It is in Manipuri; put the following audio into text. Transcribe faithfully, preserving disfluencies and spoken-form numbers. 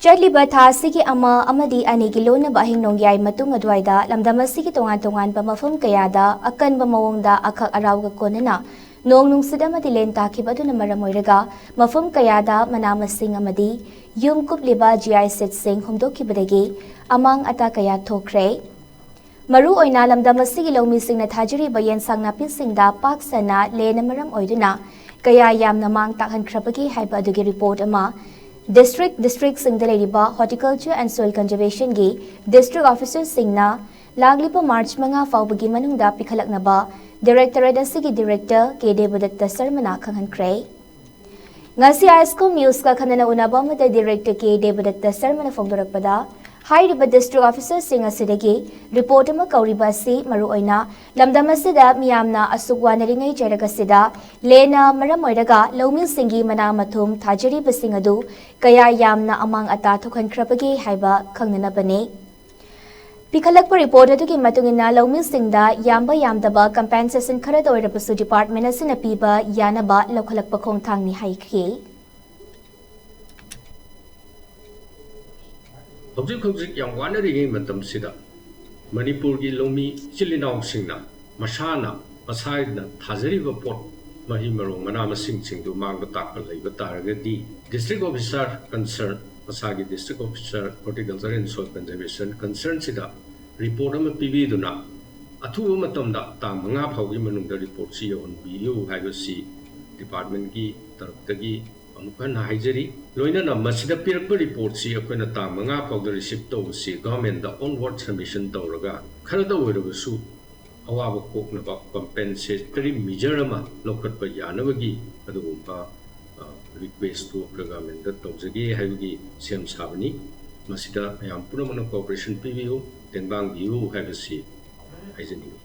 ꯆꯠꯂꯤꯕ ꯊꯥ ꯑꯁꯤꯒꯤ ꯑꯃ ꯑꯃꯗꯤ ꯑꯅꯤꯒꯤ ꯂꯣꯟꯅꯕ ꯑꯍꯤꯡ ꯅꯣꯡꯌꯥꯏ ꯃꯇꯨꯡ ꯑꯗꯨꯋꯥꯏꯗ ꯂꯝꯗꯝ ꯑꯁꯤꯒꯤ ꯇꯣꯉꯥꯟ ꯇꯣꯉꯥꯟꯕ ꯃꯐꯝ ꯀꯌꯥꯗ ꯑꯀꯟꯕ ꯃꯑꯣꯡꯗ ꯑꯈꯛ ꯑꯔꯥꯎꯒ ꯀꯣꯟꯅꯅ ꯅꯣꯡ ꯅꯨꯡꯁꯤꯠ ꯑꯃꯗꯤ ꯂꯦꯟ ꯇꯥꯈꯤꯕ ꯑꯗꯨꯅ ꯃꯔꯝ ꯑꯣꯏꯔꯒ ꯃꯐꯝ ꯀꯌꯥꯗ ꯃꯅꯥ ꯃꯁꯤꯡ ꯑꯃꯗꯤ ꯌꯨꯝ ꯀꯨꯞꯂꯤꯕ ꯖꯤꯌꯥꯏ ꯁꯤꯠꯁꯤꯡ ꯍꯨꯝꯗꯣꯛꯈꯤꯕꯗꯒꯤ ꯑꯃꯥꯡ ꯑꯇꯥ ꯀꯌꯥ ꯊꯣꯛꯈ꯭ꯔꯦ꯫ ꯃꯔꯨ ꯑꯣꯏꯅ ꯂꯝꯗꯝ ꯑꯁꯤꯒꯤ ꯂꯧꯃꯤꯁꯤꯡꯅ ꯊꯥꯖꯔꯤꯕ ꯌꯦꯟꯁꯥꯡ ꯅꯥꯄꯤꯁꯤꯡꯗ ꯄꯥꯛ ꯁꯟꯅ ꯂꯦꯟꯅ ꯃꯔꯝ ꯑꯣꯏꯗꯨꯅ ꯀꯌꯥ ꯌꯥꯝꯅ ꯃꯥꯡ ꯇꯥꯛꯍꯟꯈ꯭ꯔꯕꯒꯦ ꯍꯥꯏꯕ ꯑꯗꯨꯒꯤ ꯔꯤꯄꯣꯔꯠ ꯑꯃ ꯗꯤꯁꯇ꯭ꯔꯤꯛ ꯗꯤꯁꯇ꯭ꯔꯤꯛꯁꯤꯡꯗ ꯂꯩꯔꯤꯕ Horticulture and Soil Conservationꯒꯤ ꯗꯤꯁꯇ꯭ꯔꯤꯛ ꯑꯣꯐꯤꯁꯔꯁꯤꯡꯅ ꯂꯥꯛꯂꯤꯕ ꯃꯥꯔꯆ ꯃꯉꯥ ꯐꯥꯎꯕꯒꯤ ꯃꯅꯨꯡꯗ ꯄꯤꯈꯠꯂꯛꯅꯕ ꯗꯥꯏꯔꯦꯛꯇꯣꯔꯦꯠ ꯑꯁꯤꯒꯤ ꯗꯥꯏꯔꯦꯛꯇꯔ ꯀꯦ ꯗꯦꯕꯗꯠꯇ ꯁꯔꯃꯅ ꯈꯪꯍꯟꯈ꯭ꯔꯦ꯫ ꯉꯁꯤ ꯑꯥꯏ ꯑꯦꯁ ꯀꯣꯝ ꯅ꯭ꯌꯨꯁꯀ ꯈꯟꯅꯅ ꯎꯅꯕ ꯑꯃꯗ ꯗꯥꯏꯔꯦꯛꯇꯔ ꯀꯦ ꯗꯦꯕꯗꯠꯇ ꯁꯔꯃꯅ ꯐꯣꯡꯗꯣꯔꯛꯄꯗ, ꯍꯥꯏꯔꯤꯕ ꯗꯤꯁꯇ꯭ꯔꯤꯛ ꯑꯣꯐꯤꯁꯔꯁꯤꯡ ꯑꯁꯤꯗꯒꯤ ꯔꯤꯄꯣꯔꯠ ꯑꯃ ꯀꯧꯔꯤꯕ ꯑꯁꯤ ꯃꯔꯨꯑꯣꯏꯅ ꯂꯝꯗꯝ ꯑꯁꯤꯗ ꯃꯤꯌꯥꯝꯅ ꯑꯁꯨꯛ ꯋꯥꯅꯔꯤꯉꯩ ꯆꯩꯔꯛ ꯑꯁꯤꯗ ꯂꯦꯟꯅ ꯃꯔꯝ ꯑꯣꯏꯔꯒ ꯂꯧꯃꯤꯁꯤꯡꯒꯤ ꯃꯅꯥ ꯃꯊꯨꯝ ꯊꯥꯖꯔꯤꯕꯁꯤꯡ ꯑꯗꯨ ꯀꯌꯥ ꯌꯥꯝꯅ ꯑꯃꯥꯡ ꯑꯇꯥ ꯊꯣꯛꯍꯟꯈ꯭ꯔꯕꯒꯦ ꯍꯥꯏꯕ ꯈꯪꯅꯅꯕꯅꯤ꯫ ꯄꯤꯈꯠꯂꯛꯄ ꯔꯤꯄꯣꯔꯠ ꯑꯗꯨꯒꯤ ꯃꯇꯨꯡ ꯏꯟꯅ ꯂꯧꯃꯤꯁꯤꯡꯗ ꯌꯥꯝꯕ ꯌꯥꯝꯗꯕ ꯀꯝꯄꯦꯟꯁꯦꯁꯟ ꯈꯔꯗ ꯑꯣꯏꯔꯕꯁꯨ ꯗꯤꯄꯥꯔꯠꯃꯦꯟ ꯑꯁꯤꯅ ꯄꯤꯕ ꯌꯥꯅꯕ ꯂꯧꯈꯠꯂꯛꯄ ꯈꯣꯡꯊꯥꯡꯅꯤ ꯍꯥꯏꯈꯤ꯫ ꯍꯧꯖꯤꯛ ꯍꯧꯖꯤꯛ ꯌꯥꯝ ꯋꯥꯅꯔꯤꯉꯩ ꯃꯇꯝꯁꯤꯗ ꯃꯅꯤꯄꯨꯔꯒꯤ ꯂꯧꯃꯤ ꯏꯆꯤꯜ ꯏꯅꯥꯎꯁꯤꯡꯅ ꯃꯁꯥꯅ ꯃꯁꯥꯅ ꯊꯥꯖꯔꯤꯕ ꯄꯣꯠ, ꯃꯍꯩ ꯃꯔꯣꯡ, ꯃꯅꯥ ꯃꯁꯤꯡꯁꯤꯡꯗꯨ ꯃꯥꯡꯕ ꯇꯥꯛꯄ ꯂꯩꯕ ꯇꯥꯔꯒꯗꯤ, ꯗꯤꯁꯇ꯭ꯔꯤꯛ ꯑꯣꯐꯤꯁꯥꯔ ꯀꯟꯁꯔꯟ, ꯃꯁꯥꯒꯤ district officer horticulture and soil conservation ꯀꯟꯁꯔꯟꯁꯤꯗ ꯔꯤꯄꯣꯔꯠ ꯑꯃ ꯄꯤꯕꯤꯗꯨꯅ, ꯑꯊꯨꯕ ꯃꯇꯝꯗ ꯇꯥꯡ ꯃꯉꯥ ꯐꯥꯎꯒꯤ ꯃꯅꯨꯡꯗ ꯔꯤꯄꯣꯔꯠꯁꯤ ꯌꯧꯍꯟꯕꯤꯌꯨ ꯍꯥꯏꯕꯁꯤ ꯗꯤꯄꯥꯔꯠꯃꯦꯟꯒꯤ ꯇꯔꯞꯇꯒꯤ ꯑꯃꯨꯛ ꯍꯟꯅ ꯍꯥꯏꯖꯔꯤ꯫ ꯂꯣꯏꯅꯅ ꯃꯁꯤꯗ ꯄꯤꯔꯛꯄ ꯔꯤꯄꯣꯔꯠꯁꯤ ꯑꯩꯈꯣꯏꯅ ꯇꯥꯡ ꯃꯉꯥ ꯐꯥꯎꯗ ꯔꯤꯁꯤꯞ ꯇꯧꯕꯁꯤ ꯒꯚꯔꯟꯃꯦꯟꯗ ꯑꯣꯟꯋꯥꯔꯗ ꯁꯕꯃꯤꯁꯟ ꯇꯧꯔꯒ, ꯈꯔꯗ ꯑꯣꯏꯔꯕꯁꯨ ꯑꯋꯥꯕ ꯀꯣꯛꯅꯕ ꯀꯝꯄꯦꯟꯁꯦꯇꯔꯤ ꯃꯤꯖꯔ ꯑꯃ ꯂꯧꯈꯠꯄ ꯌꯥꯅꯕꯒꯤ ꯑꯗꯨꯒꯨꯝꯕ, ꯑ, ꯔꯤꯀ꯭ꯋꯦꯁꯇꯨ ꯑꯩꯈꯣꯏ ꯒꯚꯔꯟꯃꯦꯟꯗ ꯇꯧꯖꯒꯦ ꯍꯥꯏꯕꯒꯤ ꯁꯦꯝ ꯁꯥꯕꯅꯤ꯫ ꯃꯁꯤꯗ ꯃꯌꯥꯝ ꯄꯨꯝꯅꯃꯛꯅ ꯀꯣꯑꯣꯄꯔꯦꯁꯟ ꯄꯤꯕꯤꯌꯨ, ꯇꯦꯡꯕꯥꯡꯕꯤꯌꯨ ꯍꯥꯏꯕꯁꯤ ꯍꯥꯏꯖꯅꯤꯡꯏ꯫